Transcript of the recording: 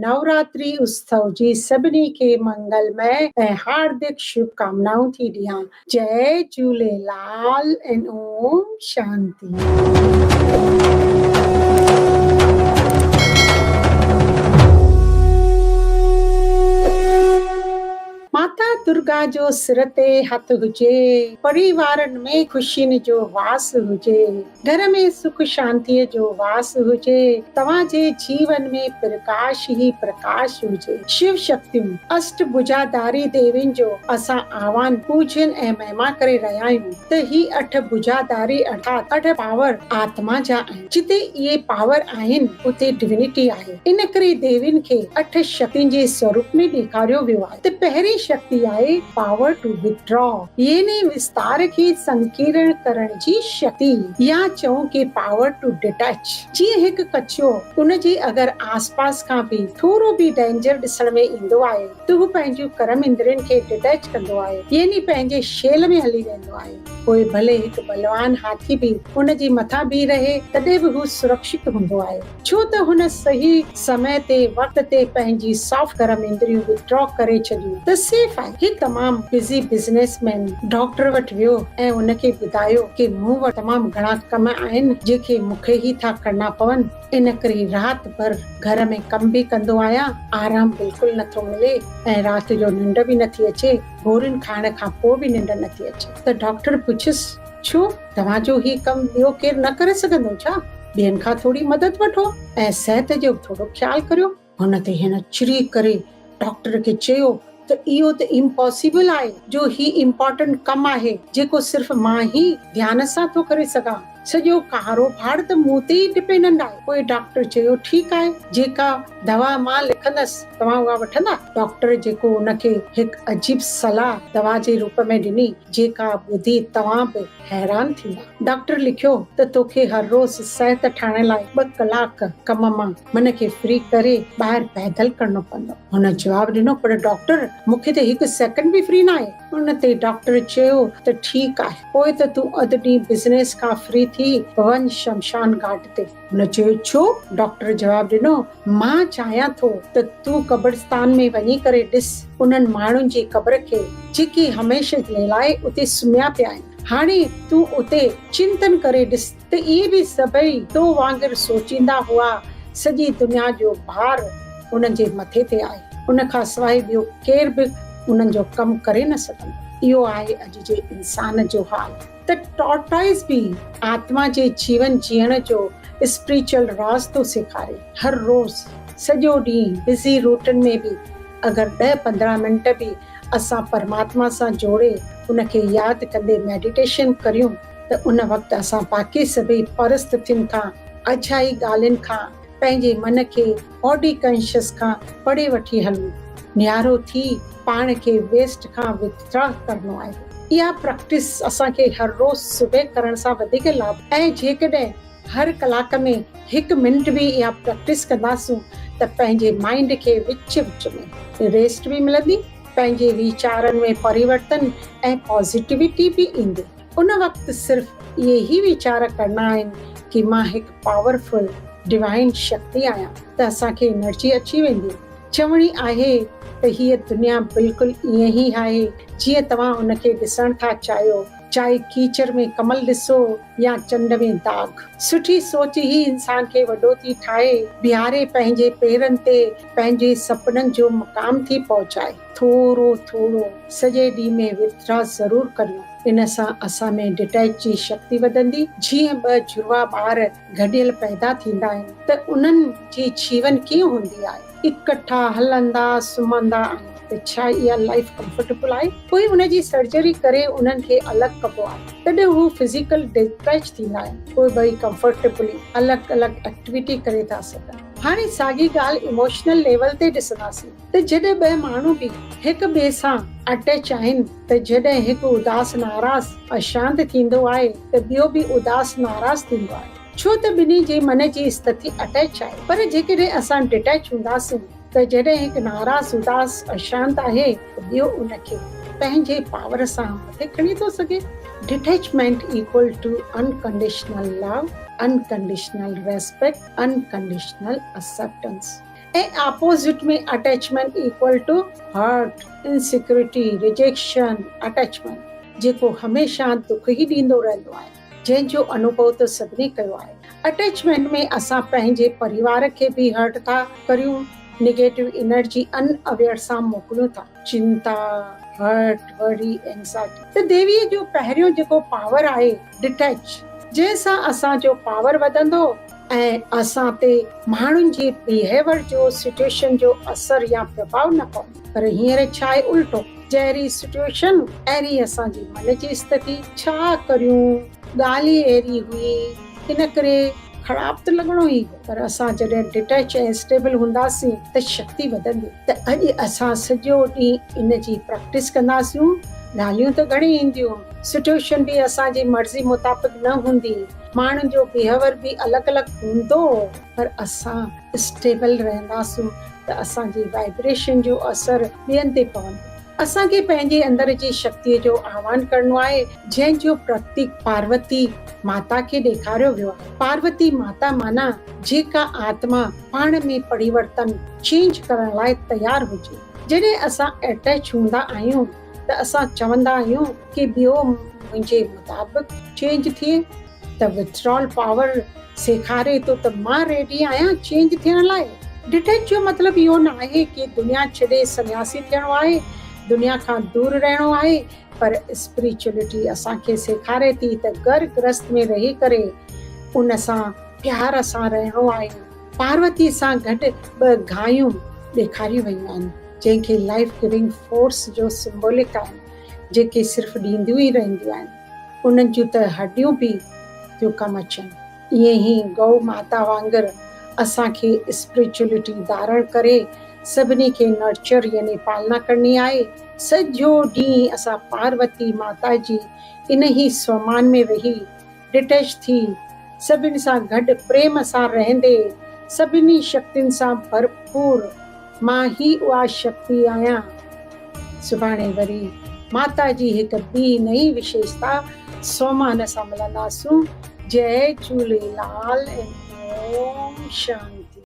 نوراتري اتسو جي سڀني کي منگلمئي ۽ هاردڪ شڀ ڪامنائون ٿي ڏيان. جئي جهوليلال ۽ اوم شانتي. ماتا درگا جو سر تي هٿ هجي، پريوارن ۾ خوشين جو واس هجي، گهر ۾ سک شانتيء جو واس هجي، توهان جي جيون ۾ پرڪاش ئي پرڪاش هجي. شو شڪتيون، اشٽ ڀجاڌاري ديوين جو اسان آهوان، پوڄن ۽ مهما ڪري رهيا آهيون ته هي اٺ ڀجاڌاري ارٿات اٺ پاور آتما جا آهن. جتي اهي پاور آهن اتي ڊوينٽي آهي. ان ڪري ديوين کي اٺ شڪتين جي سوروپ ۾ ڏيکاريو ويو آهي ته پهرين شڪتي آهي پاور ٽو وٿڊرا يعني وستار کي سنڪيرڻ ڪرڻ جي شڪتي يا چئون ڪي پاور ٽو ڊٽيچ. جيئن هڪ ڪڇيو ان جي اگر آس پاس کان به ٿورو به ڊينجر ڏسڻ ۾ ايندو آهي ته هو پنهنجون ڪرم اندرين کي ڊٽيچ ڪندو آهي يعني پنهنجي شيل ۾ هلي ويندو آهي. پوء ڀلي هڪ ٻلوان هاٿي به ان جي مٿان بيهي رهي، تڏهن به هو سرڪشت هوندو آهي، ڇو ته هن صحيح سمي تي، وقت تي پنهنجي سافٽ گرم اندريون وٿڊرا ڪري ڇڏيون ته سيف آهي. هڪ تمام بزي بزنيس مين ڊاڪٽر وٽ ويو ۽ ان کي ٻڌايو ڪي مون وٽ تمام گهڻا ڪم آهن، جيڪي مون کي ئي ٿا ڪرڻا پون، ان ڪري رات ڀر گهر ۾ ڪم به ڪندو آهيان، آرام بلڪل نٿو ملي ۽ رات جو ننڊ به نٿي اچي. گورين کائڻ کان پوء به ننڊ نٿي اچي ته ڊاڪٽر پڇيس، ڇو؟ توهان جو هي ڪم ٻيو ڪير نه ڪري سگهندو ڇا؟ ٻين کان ٿوري مدد وٺو ۽ صحت جو به ٿورو خيال ڪريو. هن تي هن چري ڪري ڊاڪٽر کي چيو ته اهو ته امپاسيبل آهي جو هي امپارٽنٽ ڪم آهي جيڪو صرف مان ئي ڌيان سان ٿو ڪري سگهان. سڄو ڪاروبار ته مون تي ئي ڊپينڊنٽ آهي. پوء ڊاڪٽر چيو ٺيڪ آهي جيڪا دوا مان لکندس توهان اها وٺندا؟ ڊاڪٽر جيڪو ان کي هڪ عجيب صلاح دوا جي روپ ۾ ڏني جيڪا ٻڌي توهان به حيران ٿيندا. ڊاڪٽر لکيو ته توکي هر روز صحت ٺاهڻ لاء ٻه ڪلاڪ ڪم مان من کي فري ڪري ٻاهر پيدل ڪرڻو پوندو. هن جواب ڏنو پر ڊاڪٽر مون کي ته هڪ سيڪنڊ به فري ناهي. ان تي ڊاڪٽر چيو ته ٺيڪ آهي، پوء ته تون اڌ ڏينهن بزنيس کان فري ٿي وڃ شمشان گهاٽ تي. هن چيو ڇو؟ ڊاڪٽر جواب ڏنو مان چاهيان ٿو ته تون قبرستان ۾ وڃي ڪري ڏس انهن ماڻهن جي قبر کي جيڪي هميشه جي لاء اتي سمهيا پيا آهن. هاڻي تون اتي چنتن ڪري ڏس ته اهي به سڀئي تو وانگر سوچيندا هئا، سڄي دنيا جو بار انهن جي مٿي تي آهي، ان کان سواء ٻيو ڪير به انهن جو ڪم ڪري نه سگهندو. اهو آهي اڄ جي انسان جو حال ته ٽارٽائز به آتما جي جيون جيئڻ جو اسپريچوئل راز ٿو سيکاري. هر روز سڄو ڏينهن بزي روٽين ۾ به اگر ڏهه 15 منٽ به اسان پرماتما سان جوڙي ان کي ياد ڪندي ميڊيٽيشن ڪريون ته ان وقت اسان باقي سڀئي پرستٿين کان، اجائي ڳالهين کان، پنهنجي من کي باڊي ڪانشس کان پري وٺي هلون. نيارو ٿي پاڻ کي ويسٽ کان وٿڊرا ڪرڻو آهي. اها پريڪٽس اسان کي هر روز صبح ڪرڻ سان وڌيڪ لاڀ ۽ جيڪڏهن هر ڪلاڪ ۾ هڪ منٽ به اها پريڪٽس ڪنداسون ته پنهنجي مائينڊ کي وچ وچ ۾ ريسٽ به ملندي، پنهنجي ويچارن ۾ پريورتن ۽ پازيٽيوٽي به ايندي. ان وقت صرف اهي ئي ويچار ڪرڻا آهن ڪي مان هڪ پاورفل ڊوائن شڪتي آهيان ته اسان کي انرجي اچي ويندي. چوڻي آهي ته هيء دنيا بلڪل ائين ئي آهي جيئن توهان ان کي ڏسڻ ٿا چاهيو، چاهي ڪيچڙ ۾ ڪمل ڏسو يا چنڊ ۾ داغ. سٺي سوچ ئي انسان کي وڏو ٿي ٺاهي، بيهاري پنهنجي پيرن تي پنهنجي سپنن جو مقام ٿي پهچائي. ٿورو ٿورو سڄي ڏينهن ۾ وٿڊرا ضرور ڪريون. ان سان اسان ۾ ڊٽيچ جي شڪتي وڌندي. جيئن ٻه جڙوا ٻار گڏيل پيدا ٿيندا آهن ته انهن جي جيون ڪيئن هوندي آهي. اڪٺا هلندا سمهندا آهن ته ڇا اها لائيف ڪمفرٽيبل آهي؟ پوء ان جي سرجري ڪري انهن کي الڳ ڪبو آهي تڏهن هو فزيڪل ڊٽيچ ٿيندا آهن پوء ٻئي ڪمفرٽيبلي الڳ الڳ ايڪٽيوٽي ڪري ٿا سگهن. هاڻي ساڳي ڳالهه ايموشنل ليول تي ڏسنداسين ته جڏهن ٻه ماڻهو به هڪ ٻئي سان اٽيچ آهن ته جڏهن هڪ اداس ناراض اشانت ٿيندو آهي ته ٻيو به اداس ناراض ٿيندو آهي ڇو ته ٻنهي جي من جي استٿي اٽيچ آهي پر جيڪڏهن اسان ڊٽيچ هونداسون ته جڏهن هڪ ناراض اداس اشانت آهي ته ٻيو ان کي پنهنجي پاور سان مٿي کڻي ٿو سگهي. Detachment equal to unconditional love, unconditional respect, unconditional acceptance. ۽ opposite ۾ attachment equal to hurt, insecurity, rejection, attachment جيڪو هميشه دک ئي ڏيندو رهندو آهي، جنهن جو انوڀو ته سڀني ڪيو آهي. اٽيچمينٽ ۾ اسان پنهنجي پريوار کي به هرٽ ٿا ڪريون، نيگيٽو انرجي ان اويئر سان موڪليون ٿا. چنتا، هرٽ، وري، اينزائٽي. ته ديويء جو پهريون جيڪو پاور آهي ڊٽيچ، جنهن سان اسان جو پاور وڌندو ۽ اسان تي ماڻهن جي بيهيور جو سچوئيشن جو اثر يا پرڀاء نه پوندو. پر هينئر ڇا آهي الٽو، جهڙي سچوئيشن اهڙي اسان جي من جي استٿي، ڇا ڪريون، ڳالهه ئي اهڙي هئي، ان ڪري خراب ته لڳڻو ئي هو. پر اسان جڏهن ڊٽيچ ۽ اسٽيبل هونداسين ته شڪتي وڌندي. ته اڄ اسان سڄو ڏينهن ان جي پريڪٽس ڪنداسيون. ڳالهيون ته گهڻي اينديون، سچوئيشن به اسان جي مرضي مطابق نه هوندي، ماڻهن جو بيهيور به الڳ الڳ هوندو، پر اسان اسٽيبل رهنداسون ته اسان جي وائبريشن جو اثر ٻين تي پوندو. اسان کي پنهنجي اندر جي شڪتيء جو آهوان ڪرڻو آهي، جنهن جو پرتيڪ پاروتي ماتا کي ڏيکاريو ويو آهي. پاروتي ماتا معنيٰ جيڪا آتما پاڻ ۾ پريورتن، Change، ڪرڻ لاء تيار هجي. جڏهن اسان اٽيچ هوندا آهيون ته اسان چوندا آهيون ڪي ٻيو منهنجي مطابق چينج ٿئي ته وٿڊرال پاور سيکاري ٿو ته مان ريڊي آهيان چينج ٿيڻ لاء. ڊٽيچ جو مطلب اهو نه آهي ڪي دنيا ڇڏي سنياسي ٿيڻو آهي، دنيا کان دور رهڻو آهي، پر اسپريچوئلٽي اسان کي سيکاري ٿي ته گهر گرهست ۾ رهي ڪري ان سان پيار سان رهڻو آهي. پاروتي سان گڏ ٻه گايون ڏيکاريون ويون آهن، جنهن کي لائيف گونگ فورس جو سمبولڪ آهن، جيڪي صرف ڏينديون ئي رهنديون آهن، انهن جون ته هڏيون به ٿيون ڪم اچن. ائين ئي گئو ماتا وانگر اسان کي اسپريچوئلٽي ڌارڻ ڪري سڀني کي نرچر يعني پالنا ڪرڻي آهي. سڄو ڏينهن اسان پاروتي ماتا جي انهي سومان ۾ ويهي ڊٽيچ ٿي سڀني سان گڏ پريم سان رهندي سڀني شڪتين سان ڀرپور مان ئي اها شڪتي آهيان. سڀاڻي وري ماتا جي هڪ ٻي نئين وشيشتا سومان سان ملنداسون. جئي جهوليلال ۽ اوم شانتي.